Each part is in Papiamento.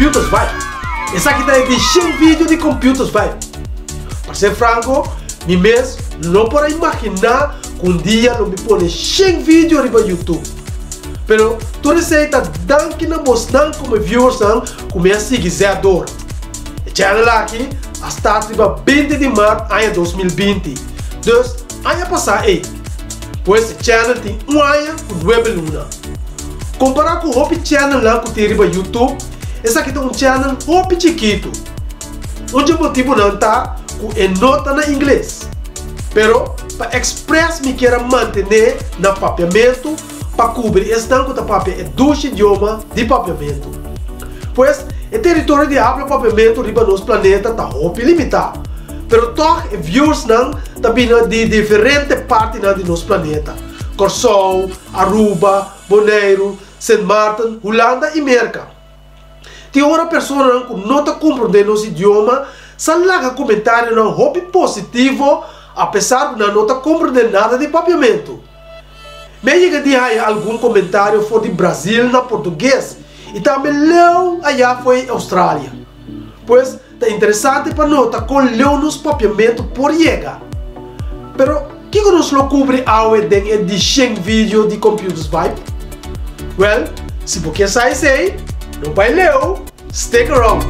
Computers Vibe. Esaki ta e di shen video di Computers Vibe. Pa ser franco, mi mes no por a imagina cu un dia lo mi pone shen video riba YouTube. Pero tur esey ta danki na bosnan como e viewersnan cu mi a sigui zet door. E channel aki a start riba 20 di maart aña 2020, dus aña pasa ey. Pues e channel tin un aña cu nuebe luna. Compara cu hopi channelnan cu tin riba YouTube, esaki ta un channel hopi chikitu. Un dje motibunan ta cu e no ta na ingles. Pero pa express mi kier a mantene na papiamentu pa cubri esnan cu ta papia e dushi idioma di papiamentu. Pues, e teritorio di habla papiamentu riba nos planeta ta hopi limita. Pero tog e viewersnan ta bini di diferente partinan di nos planeta, Kòrsou, Aruba, Boneiru, Sint Maarten, Hulanda i Merka. Tin ora personanan ku no ta komprondé nos idioma sa laga komentarionan hopi positivo apesar ku nan no ta komprondé nada di papiamentu. Mi a yega di haya algun komentario for di Brazil na portugues i tambe leu ayá fo'i Australia. Pues, Ta interesante pa nota kon leu nos papiamentu por yega. Pero, kiko nos lo kubri awe den e di shen video di Computers Vibe? Wèl, si bo ke sa esei, no bai leu, stick around!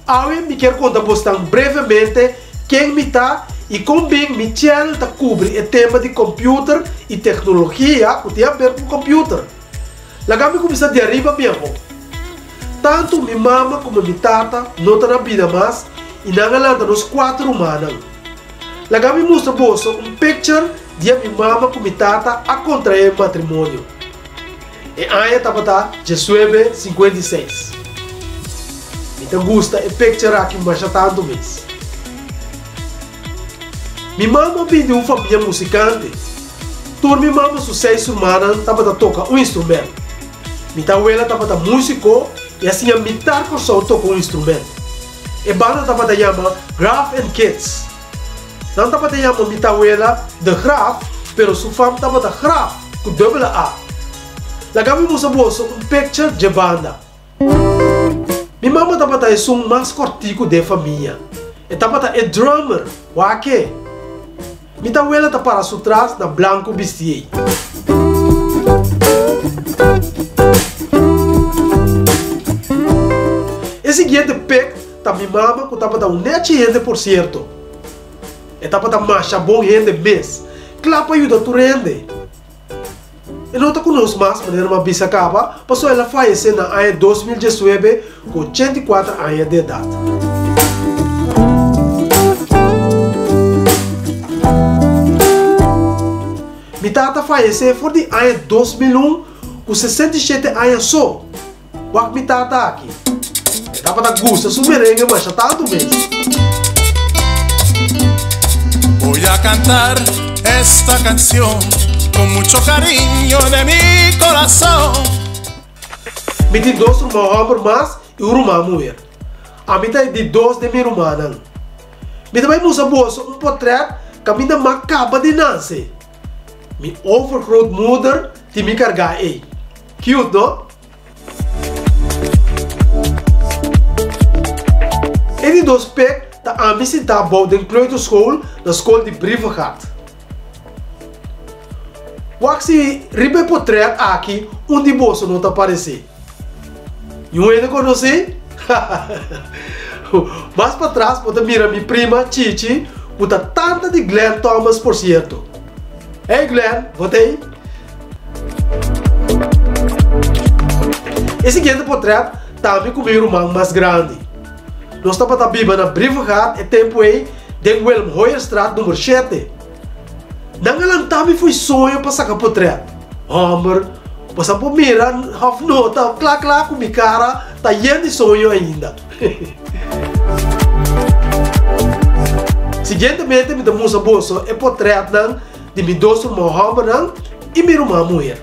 Awe mi kier konta bosnan brevemente ken mi ta i kon bin mi channel ta kubri e tema di computer i teknologia ku tin haber ku computer. Laga mi kuminsá di ariba mi amor. Tantu mi mama komo mi tata no ta na bida mas i nan a lanta nos kuater rumannan. Laga mi mustra boso un picture dia mi mama ku mi tata a kontraé matrimonio. E aña tabata diesnuebe 56. Mi ta gusta e picture aki masha tantu mes. Mi mama bin di un famia musicante. Tur mi mama su seis rumannan tabata toca un instrument. Mi tawela tabata musico y a siña mitar Corsou toca un instrument. E banda tabata yama Graf and Kids. Nan tabata yama mi tawela De Graaf, pero su fam tabata Graaf ku dubbele A. Laga mi mustra boso un picture dje banda. Mi mama tabata esun mas kòrtiku den famia. E tabata e drummer, wak e. Mi tawela ta para su tras na blanku bisti ei. E siguiente pic Ta mi mama ku tabata un nechi hende por sierto. E tabata masha bon hende mes, kla pa yuda tur hende. E no ta ku nos mas, manera mi a bisa kaba, pasobra el a fayesé na aña 2019 ku 84 aña di edat. Mi tata a fayesé for di aña 2001 ku 67 aña so. Wak mi tata aki. E tabata gusta su merengue masha tantu mes. Voy a cantar esta canción con mucho cariño de mi corazón. Mi tin dos ruman hòmber mas i un ruman muher. Ami ta e di dos den mi rumannan. Mi ta bai mustra boso un potrèt kaminda m'a kaba di nanse. Mi overgrootmoeder tin mi kargá ei. Cute, no? E di dos pek ta ami sintá bou den kleuterschool na skol di Brievengat. Wak si riba e potret aki un di boso no ta paresé. Niun hende konosé? Mas patras bo ta mira mi prima Chichi ku ta tanta di Glenn Thomas por sierto. Hey Glenn, bo ta ei? E siguiente potret ta ami ku mi ruman mas grandi. Nos tabata biba na Brievengat e tempu ei den Willem Hoyerstraat number shete. Nan a lanta mi fo'i soño pa saka potret. Hòmber, bo sa por mira òf nota kla kla ku mi kara ta yen di soño ainda. Siguientemente mi ta mustra boso e potretnan di mi dos ruman hòmbernan i mi ruman muher.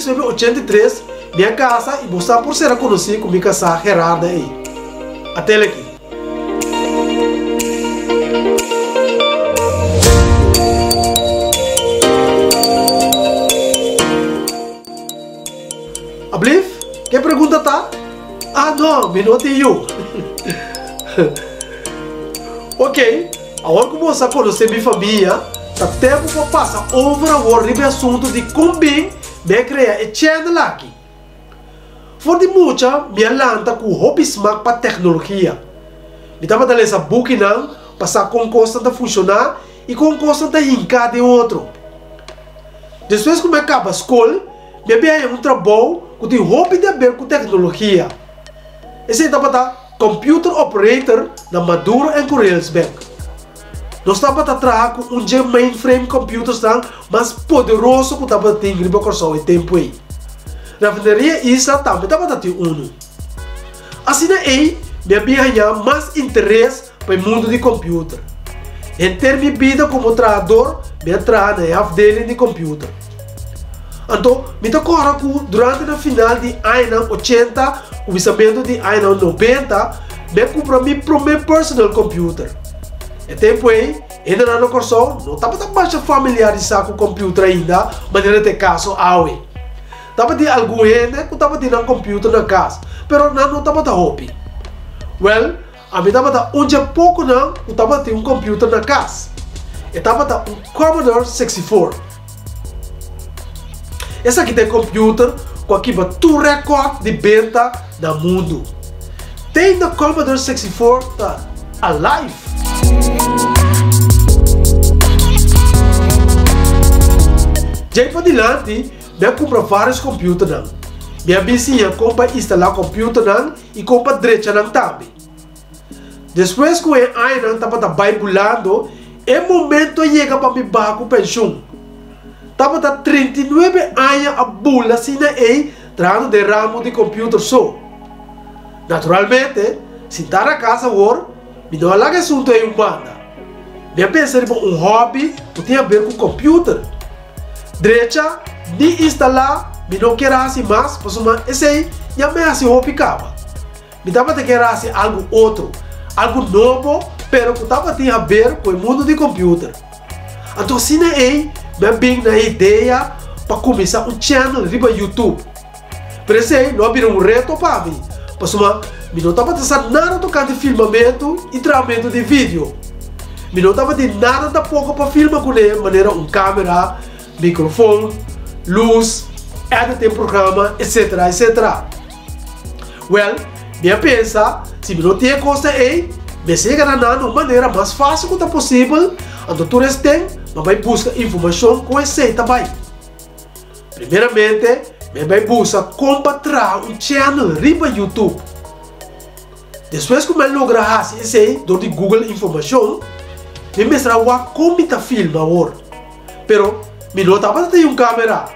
1983 mi a kasa i bo sa por sera konosí ku mi kasá Gerarda ei. Atel aki. Ablief? Ke pregunta ta? Ah no, mi no tin yu. Ok, awor ku boso a konosé mi famia, ta tempu pa pasa over awor riba e asuntu di kon bin mi a krea e channel aki. For di mucha mi a lanta ku hopi smak pa teknologia. Mi tabata lesa bukinan pa sa kon kosnan ta funshoná i kon kosnan ta hinká den otro. Despues ku mi a kaba skol, mi a bin haña un trabou ku tin hopi di haber ku teknologia. Esei tabata computer operator na Maduro en Kureelsbank. Nos tabata traha ku un dje mainframe computersnan mas poderoso ku tabata tin riba Kòrsou e tempu ei. Refineria Isla tambe tabata tin unu. Asina ei mi a bin haña mas interes pa e mundu di computer. Henter mi bida como trahador mi a traha na e afdeling di computer. Anto mi ta corda cu durante na final di añanan ochenta cuminsamentu di añanan nobenta mi a cumpra mi prome personal computer. E tempo ey hendenan na Corsou no tabata masha familiarisa cu computer ainda manera ta e caso awe. Tabatin algun hende cu tabatin nan computer na cas pero nan no tabata hopi. Well, Ami tabata un dje poconan cu tabatin un computer na cas. E tabata un Commodore 64. Esaki ta e computer cu a kiba tur record di benta na mundu. Te inda Commodore 64 ta alive. Djei padilanti mi a cumpra varios computernan. Mi a bin siña con pa instala computernan i kon pa drecha nan tambe. Despues ku e añanan tabata bai bulando, e momento a yega pa mi baha ku penshun. Tabata 39 aña a bula asina ei trahando den ramo di computer so. Naturalmente, sinta na kas awor, mi no a laga e asuntu ei un banda. Mi a pensa riba un hobby ku tin haber ku computer. Drecha ni instalá mi no kier a hasi mas pasobra esei ya mi a hasi hopi kaba. Mi tabata kier a hasi algu otro, algu nobo pero ku tabatin haber ku e mundu di computer. Anto asina ei mi a bin na e idea pa kuminsá un channel riba YouTube. Pero esei no a bira un reto pa mi, pasobra mi no tabata sa nada tokante filmamentu i trahamentu di video. Mi no tabatin nada tampoko pa filma kuné, manera un kamera, mikrofon, lus, editing programa, etsetera, etsetera. Wèl, mi a pensa, si mi no tin e kosnan ei, mester yega na nan na un manera mas fásil ku ta posibel, anto tur esten mi a bai buska informashon kon esei ta bai. Primeramente, mi a bai busa kon pa traha un channel riba YouTube. Despues ku mi a logra hasi esei dor di Google informashon, mi mester a wak kon mi ta filma awor. Pero, mi no tabata tin un kamera.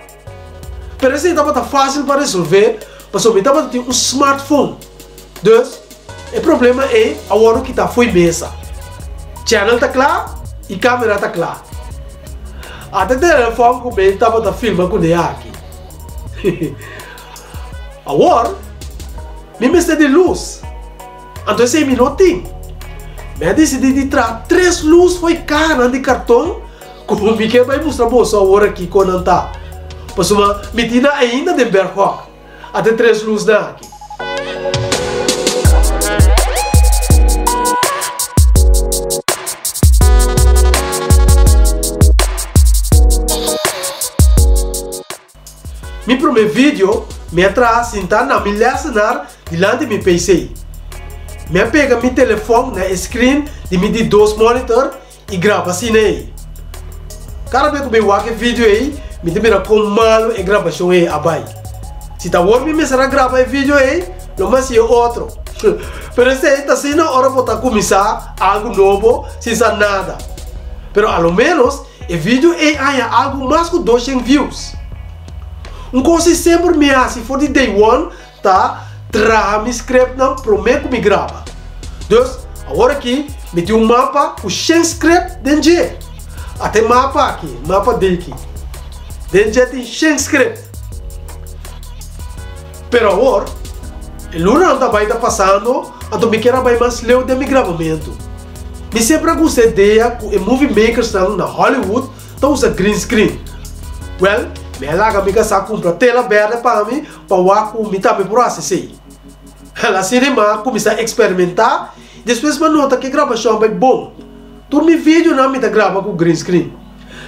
Pero esei tabata fásil pa resolvé pasobra mi tabata tin un smartphone. Dus, e problema ei a wòrdu kitá fo'i mesa. Channel ta kla i kamera ta kla. Ata e telefòn ku mi tabata filma kuné aki. Awor, mi mester di lus. Anto esei mi no tin. Mi a disidí di traha tres lus fo'i kahanan di karton ku mi ke bai mustra boso awor aki kon nan ta. Pasobra mi tin nan ainda den berghòk. Ata e tres lusnan aki. Mi promé video mi a traha sintá na mi lèsenar dilanti mi PC. Mi a pega mi telefòn na e screen di mi di dos monitor i graba asina ei. Kada bes ku mi wak e video ei, mi ta mira kon malu e grabashon ei a bai. Si ta awor mi mester a graba e video ei, lo mi hasi e otro. Pero esei ta asina ora bo ta kuminsá algu nobo sin sa nada. Pero a lo ménos e video ei a haña algu mas ku doshen views. Un kos si semper mi hasi for di day one ta traha mi scriptnan promé ku mi graba. Dus, awor aki mi tin un mapa ku shen script den dje. Ata e mapa aki, mapa diki. Den dje tin shen script. Pero awor, e lunanan ta bai ta pasando, anto mi kier a bai mas leu den mi grabamentu. Mi semper a gusta e idea ku e movie makersnan na Hollywood ta usa green screen. Wèl, mi a laga mi kasá kumpra tela bèrdè pa mi pa wak ku mi tambe por hasi esei. El a sinema a kuminsá eksperimentá i despues mi a nota ku e grabashon a bai bon. Tur mi videonan mi ta graba ku green screen.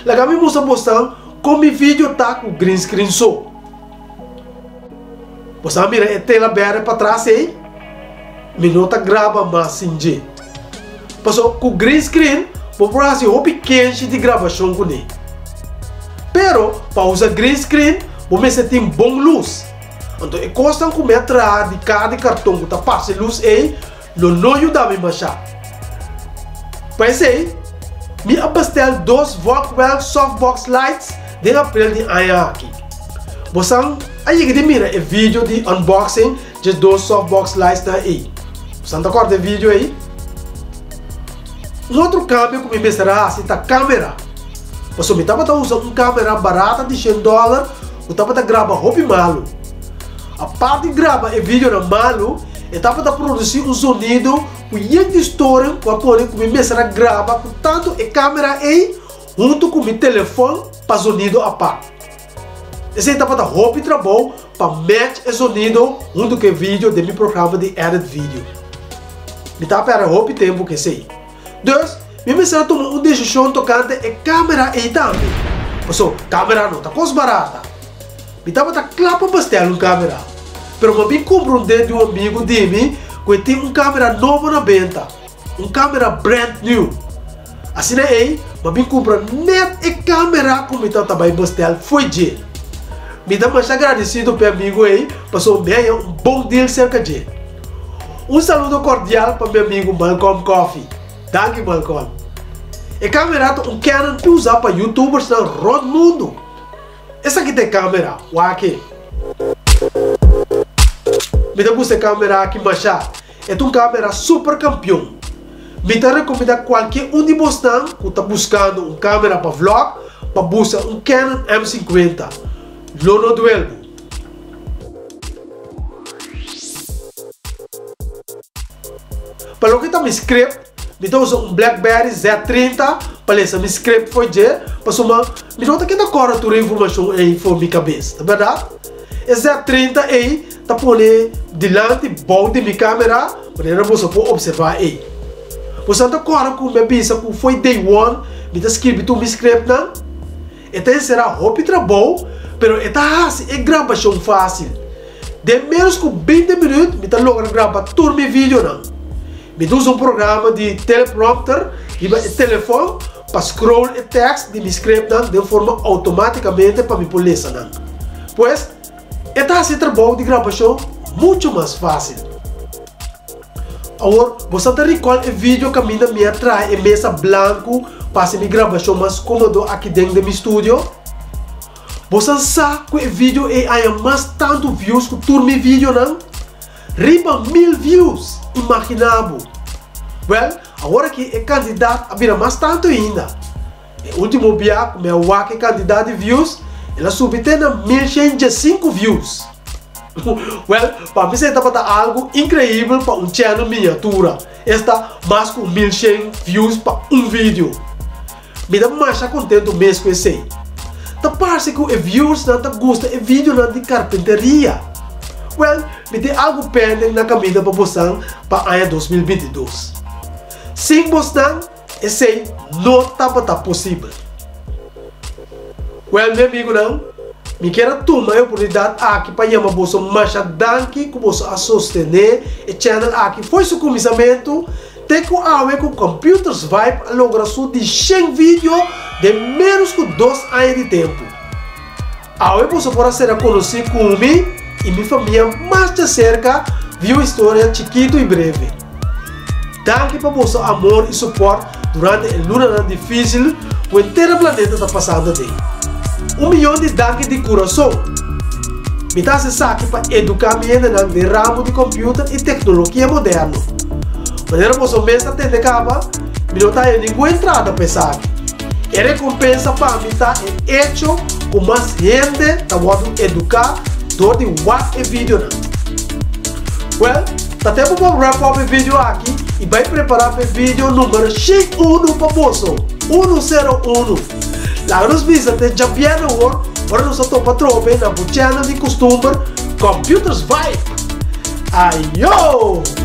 Laga mi mustra bosnan kon mi video ta ku green screen so. Boso a mira e tela bèrdè patras ei? Mi no ta graba mas sin dje. Pasobra ku green screen bo por hasi hopi kenshi di grabashon kuné. Pero pa usa green screen bo mester tin bon lus. Anto e kosnan ku mi a traha di kaha di karton ku ta parse lus ei lo no yuda mi mashá. Pa esei, mi a bestel dos Volkwell softbox lights den april di aña aki. Bosan a yega di mira e video di unboxing dje dos softbox lightsnan ei? Bosan ta kòrda e video ei? Un otro kambio ku mi mester a hasi ta kamera. Pasobra mi tabata usa un kamera barata di shen dòler ku tabata graba hopi malu. Apart di graba e videonan malu, e tabata produsí un zonido ku yen di storing ku a pone ku mi mester a graba ku tantu e kamera ei huntu ku mi telefòn pa zonido apart. Esei tabata hopi trabou pa match e zonido huntu ku e video den mi programa di edit video. Mi ta pèrdè hopi tempu ku esei. Dus, mi mester a tuma un desishon tokante e kamera ei tambe. Paso, kamera no ta kos barata. Mi tabata kla pa bestel un kamera, pero mi a bin komprondé di un amigu di mi ku e tin un kamera nobo na benta, un kamera brand new. Asina ei, mi a bin kumpra nèt e kamera ku mi tabata bai bestel fo'i dje. Mi ta masha agradesido p'e amigu ei pasobra mi haña un bon deal serka dje. Un saludo kordial pa mi amigu Malcolm Coffee. Danki Malcolm. E kamera ta un Canon ki usa pa youtubersnan rònt mundu. Esaki ta e kamera, wak e. Mi ta gusta e kamera aki masha. E ta un kamera super kampion. Mi ta rekomendá kualke un di bosnan ku ta buskando un kamera pa vlog pa buska un Canon M 50. Lo no duel bo. Pa loke ta mi script, mi ta usa un Blackberry Z 30 pa lesa mi script for dje, pasobra mi no ta keda kòrda tur e informashon ei for mi kabes, ta bèrdat? E Z 30 ei ta pone dilanti bou di mi kamera, manera boso por opservá ei. Boso ta kòrda ku mi a bisa ku fo'i day one mi ta skirbi tur mi scriptnan? E ta enserá hopi trabou, pero e ta hasi e grabashon fásil. Den ménos ku 20 minüt mi ta logra graba tur mi videonan. Mi ta usa un programa di teleprompter riba e telefòn pa scroll e tèks di mi scriptnan den forma outomátikamente pa mi por lesa nan. Pues, e ta hasi e trabou di grabashon muchu mas fásil. Awor, bo sa ta recall e video caminda mi a traha e mesa blanco pa haci mi grabacion mas comodo aki den den mi studio? Bo sa sa cu e video ey haya mas tanto views cu tur mi videonan? Riba mil views! Imagina bo! Well, awor aki e cantidad a bira mas tanto ainda. E ultimo bia cu mi a wak e cantidad di views, el a subi te na 1105 views. Well, pa mi esei tabata algu increibel pa un channel miniatura, esta mas cu 1100 views pa un video. Mi ta masha contento mes cu esei. Ta parce cu e viewersnan ta gusta e videonan di carpinteria. Well, mi tin algu pending na caminda pa bosan pa aña 2022. Sin bosnan, Esei no tabata posibel. Wèl, mi amigunan, mi kier a tuma e oportunidat aki pa yama boso masha danki ku boso a sostené e channel aki fo'i su kuminsamentu te ku awe ku Computers Vibe a logra su di shen video den ménos ku dos aña di tempu. Awe boso por a sera konosí ku mi i mi famia mas djaserka via un historia chikitu i breve. Danki pa boso amor i supòrt durante e lunanan difísil ku henter e planeta ta pasando aden. Un miyon di danki di kurason! Mi ta hasi esaki pa eduká mi hendenan den ramo di kòmpiuter i teknologia moderno. Manera boso mes ta tende kaba, mi no ta haña ningun entrada pa esaki. E rekompensa pa mi ta e echo ku mas hende ta wòrdu eduká Dor di wak e videonan. Well, ta tempu pa wrap up e video aki i bai prepará pa e video number 101 pa boso, 101. Laga nos bisa te djabièrnè awor ora nos ta topa atrobe na bo channel di kustumber Computers Vibe. Ayo!